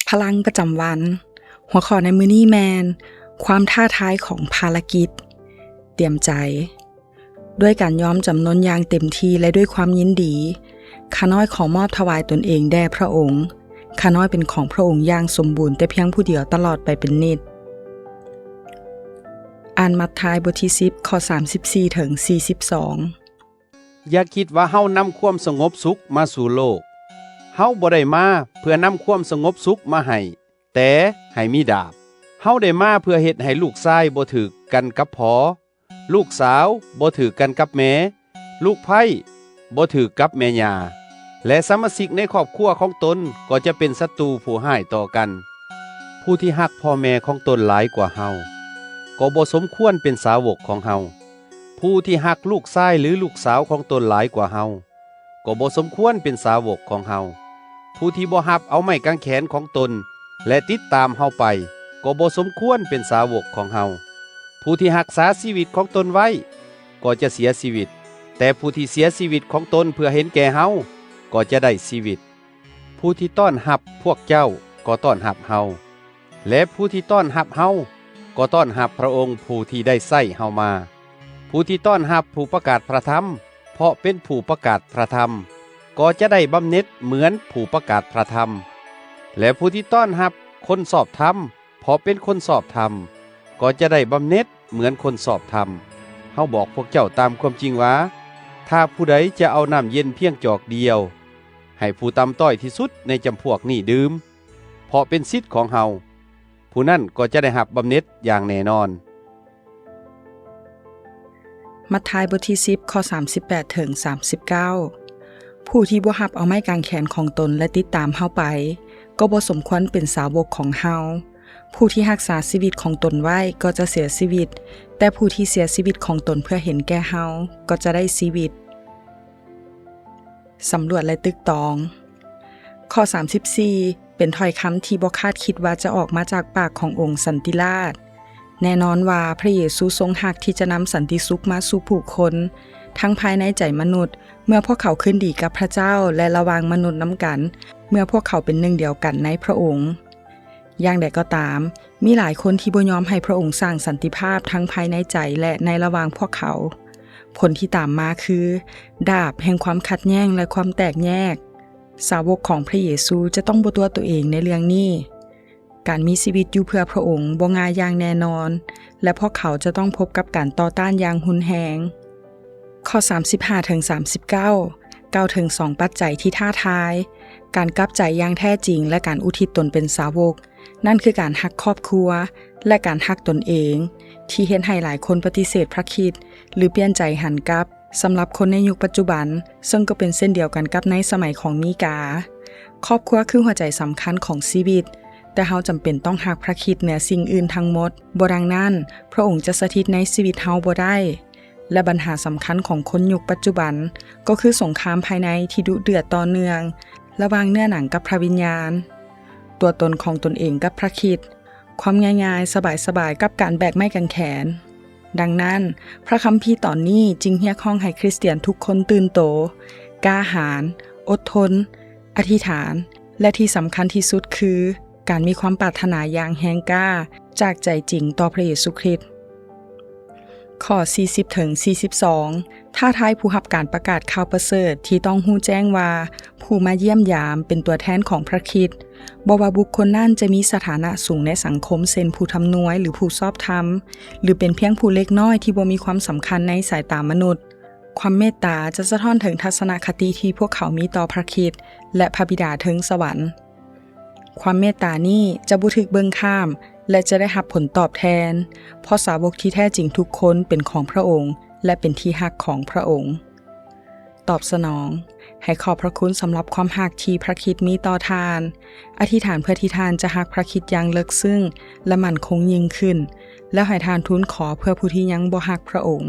ພະລັງປະຈຳວັນ. ຫົວຂໍ້ໃນມື້ນີ້ແມ່ນ ຄວາມທ້າທາຍຂອງພາລະກິດ. ຕຽມໃຈ. ດ້ວຍການຍອມຈຳນົນຢ່າງເຕັມທີ່ ແລະ ດ້ວຍຄວາມຍິນດີ, ຂ້ານ້ອຍຂໍມອບຖວາຍຕົນເອງແດ່ພຣະອົງ. ຂ້ານ້ອຍເປັນຂອງພຣະອົງຢ່າງສົມບູນແຕ່ພຽງຜູ້ດຽວຕະຫຼອດໄປເປັນນິດ. ອ່ານມັດທາຍບົດທີສິບ ຂໍ້ສາມສິບສີ່ເຖິງສີ່ສິບສອງ. ຢ່າຄິດວ່າເຮົານຳຄວາມສະຫງົບສຸກມາສູ່ໂລກ. ເຮົາບໍ່ໄດ້ມາເພື່ອນຳຄວາມສະຫງົບສຸກມາໃຫ້, ແຕ່ໃຫ້ມີດາບ. ເຮົາໄດ້ມາເພື່ອເຮັດໃຫ້ລູກຊາຍບໍ່ຖືກກັນກັບພໍ່, ລູກສາວບໍ່ຖືກກັນກັບແມ່, ລູກໃພ້ບໍ່ຖືກກັບແມ່ຍ່າ, ແລະ ສະມາຊິກໃນຄອບຄົວຂອງຕົນກໍຈະເປັນສັດຕູຜູ້ຮ້າຍຕໍ່ກັນ. ຜູ້ທີ່ຮັກພໍ່ແມ່ຂອງຕົນຫຼາຍກວ່າເຮົາ ກໍບໍ່ສົມຄວນເປັນສາວົກຂອງເຮົາ. ຜູ້ທີ່ຮັກລູກຊາຍ ຫຼື ລູກສາວຂອງຕົນຫຼາຍກວ່າເຮົາ ກໍບໍ່ສົມຄວນເປັນສາວົກຂອງເຮົາ. ຜູ້ທີ່ບໍ່ຮັບເອົາໄມ້ກາງແຂນຂອງຕົນ ແລະ ຕິດຕາມເຮົາໄປ ກໍບໍ່ສົມຄວນເປັນສາວົກຂອງເຮົາ. ຜູ້ທີ່ຮັກສາຊີວິດຂອງຕົນໄວ້ ກໍຈະເສຍຊີວິດ, ແຕ່ຜູ້ທີ່ເສຍຊີວິດຂອງຕົນເພື່ອເຫັນແກ່ເຮົາ ກໍຈະໄດ້ຊີວິດ. ຜູ້ທີ່ຕ້ອນຮັບພວກເຈົ້າ ກໍຕ້ອນຮັບເຮົາ, ແລະ ຜູ້ທີ່ຕ້ອນຮັບເຮົາ ກໍຕ້ອນຮັບພຣະອົງຜູ້ທີ່ໄດ້ໃຊ້ເຮົາມາ. ຜູ້ທີ່ຕ້ອນຮັບຜູ້ປະກາດພຣະທຳ ເພາະເປັນຜູ້ປະກາດພຣະທຳ ກໍຈະໄດ້ບຳເໜັດເໝືອນຜູ້ປະກາດພຣະທຳ, ແລະ ຜູ້ທີ່ຕ້ອນຮັບຄົນຊອບທຳ ເພາະເປັນຄົນຊອບທຳ ກໍຈະໄດ້ບຳເໜັດເໝືອນຄົນຊອບທຳ. ເຮົາບອກພວກເຈົ້າຕາມຄວາມຈິງວ່າ ຖ້າຜູ້ໃດຈະເອົານ້ຳເຢັນພຽງຈອກດຽວ ໃຫ້ຜູ້ຕ່ຳຕ້ອຍທີ່ສຸດໃນຈຳພວກນີ້ດື່ມ ເພາະເປັນສິດຂອງເຮົາ, ຜູ້ນັ້ນກໍຈະໄດ້ຮັບບຳເໜັດຢ່າງແນ່ນອນ. ມັດທາຍບົດທີສິບ ຂໍ້ສາມສິບແປດເຖິງສາມສິບເກົ້າ. ຜູ້ທີ່ບໍ່ຮັບເອົາໄມ້ກາງແຂນຂອງຕົນ ແລະ ຕິດຕາມເຮົາໄປ ກໍບໍ່ສົມຄວນເປັນສາວົກຂອງເຮົາ. ຜູ້ທີ່ຮັກສາຊີວິດຂອງຕົນໄວ້ ກໍຈະເສຍຊີວິດ, ແຕ່ຜູ້ທີ່ເສຍຊີວິດຂອງຕົນເພື່ອເຫັນແກ່ເຮົາ ກໍຈະໄດ້ຊີວິດ. ສຳຫຼວດ ແລະ ຕຶກຕອງ. ຂໍ້ສາມສິບສີ່ ເປັນຖ້ອຍຄຳທີ່ບໍ່ຄາດຄິດວ່າຈະອອກມາຈາກປາກຂອງອົງສັນຕິລາດ. ແນ່ນອນວ່າພຣະເຢຊູຊົງຮັກທີ່ຈະນຳສັນຕິສຸກມາສູ່ຜູ້ຄົນ, ທັງພາຍໃນໃຈມະນຸດ, ເມື່ອພວກເຂົາຄືນດີກັບພຣະເຈົ້າ ແລະ ລະຫວ່າງມະນຸດນຳກັນ, ເມື່ອພວກເຂົາເປັນໜຶ່ງດຽວກັນໃນພຣະອົງ. ຢ່າງໃດກໍຕາມ, ມີຫຼາຍຄົນທີ່ບໍ່ຍອມໃຫ້ພຣະອົງສ້າງສັນຕິພາບທັງພາຍໃນໃຈ ແລະ ໃນລະຫວ່າງພວກເຂົາ. ຜົນທີ່ຕາມມາຄື ດາບແຫ່ງຄວາມຂັດແຍ່ງ ແລະ ຄວາມແຕກແຍກ. ສາວົກຂອງພຣະເຢຊູຈະຕ້ອງບໍ່ຕົວະໂຕເອງໃນເລື່ອງນີ້. ການມີຊີວິດຢູ່ເພື່ອພຣະອົງບໍ່ງ່າຍຢ່າງແນ່ນອນ, ແລະ ພວກເຂົາຈະຕ້ອງພົບກັບການຕໍ່ຕ້ານຢ່າງຮຸນແຮງ. ຂໍ້ສາມສິບຫ້າເຖິງສາມສິບເກົ້າ ກ່າວເຖິງສອງປັດໄຈທີ່ທ້າທາຍ, ການກັບໃຈຢ່າງແທ້ຈິງ ແລະ ການອຸທິດຕົນເປັນສາວົກ, ນັ້ນຄືການຮັກຄອບຄົວ ແລະ ການຮັກຕົນເອງ, ທີ່ເຮັດໃຫ້ຫຼາຍຄົນປະຕິເສດພຣະຄຣິດ ຫຼື ປ່ຽນໃຈຫັນກັບ. ສຳລັບຄົນໃນຍຸກປັດຈຸບັນ, ເຊິ່ງກໍເປັນເຊັ່ນດຽວກັນກັບໃນສະໄໝຂອງມີກາ, ຄອບຄົວຄືຫົວໃຈສຳຄັນຂອງຊີວິດ, ແຕ່ເຮົາຈຳເປັນຕ້ອງຮັກພຣະຄຣິດເໜືອສິ່ງອື່ນທັງໝົດ. ບໍ່ດັ່ງນັ້ນ, ພຣະອົງຈະສະຖິດໃນຊີວິດເຮົາບໍ່ໄດ້. ແລະ ບັນຫາສຳຄັນຂອງຄົນຍຸກປັດຈຸບັນ ກໍຄືສົງຄາມພາຍໃນທີ່ດຸເດືອດຕໍ່ເນື່ອງ ລະຫວ່າງເນື້ອໜັງກັບພຣະວິນຍານ. ຕົວຕົນຂອງຕົນເອງກັບພຣະຄຣິດ, ຄວາມງ່າຍໆ ສະບາຍໆ ກັບການແບກໄມ້ກາງແຂນ. ດັ່ງນັ້ນ, ພຣະຄຳພີຕອນນີ້ຈຶ່ງຮຽກຮ້ອງໃຫ້ຄຣິສຕຽນທຸກຄົນຕື່ນໂຕ, ກ້າຫານ, ອົດທົນ, ອະທິຖານ ແລະ ທີ່ສຳຄັນທີ່ສຸດຄື ການມີຄວາມປາດຖະໜາຢ່າງແຮງກ້າຈາກໃຈຈິງຕໍ່ພຣະເຢຊູຄຣິດ. ຂໍ້ສີ່ສິບເຖິງສີ່ສິບສອງ ທ້າທາຍຜູ້ຮັບການປະກາດຂ່າວປະເສີດທີ່ຕ້ອງຮູ້ແຈ້ງວ່າ ຜູ້ມາຢ້ຽມຢາມເປັນຕົວແທນຂອງພຣະຄຣິດ, ບໍ່ວ່າບຸກຄົນນັ້ນຈະມີສະຖານະສູງໃນສັງຄົມ ເຊັ່ນ ຜູ້ທຳນວຍ ຫຼື ຜູ້ຊອບທຳ, ຫຼື ເປັນພຽງຜູ້ເລັກນ້ອຍທີ່ບໍ່ມີຄວາມສຳຄັນໃນສາຍຕາມະນຸດ. ຄວາມເມດຕາຈະສະທ້ອນເຖິງທັດສະນະຄະຕິທີ່ພວກເຂົາມີຕໍ່ພຣະຄຣິດ ແລະ ພຣະບິດາເທິງສະຫວັນ. ຄວາມເມດຕານີ້ຈະບໍ່ຖືກເບິ່ງຂ້າມ ແລະ ຈະໄດ້ຮັບຜົນຕອບແທນ, ເພາະສາວົກທີ່ແທ້ຈິງທຸກຄົນເປັນຂອງພຣະອົງ ແລະ ເປັນທີ່ຮັກຂອງພຣະອົງ. ຕອບສະໜອງ. ໃຫ້ຂອບພຣະຄຸນສຳລັບຄວາມຮັກທີ່ພຣະຄຣິດມີຕໍ່ທ່ານ. ອະທິຖານເພື່ອທີ່ທ່ານຈະຮັກພຣະຄຣິດຢ່າງເລິກເຊິ່ງ ແລະ ໝັ້ນຄົງຍິ່ງຂຶ້ນ, ແລ້ວໃຫ້ທ່ານທູນຂໍເພື່ອຜູ້ທີ່ຍັງບໍ່ຮັກພຣະອົງ.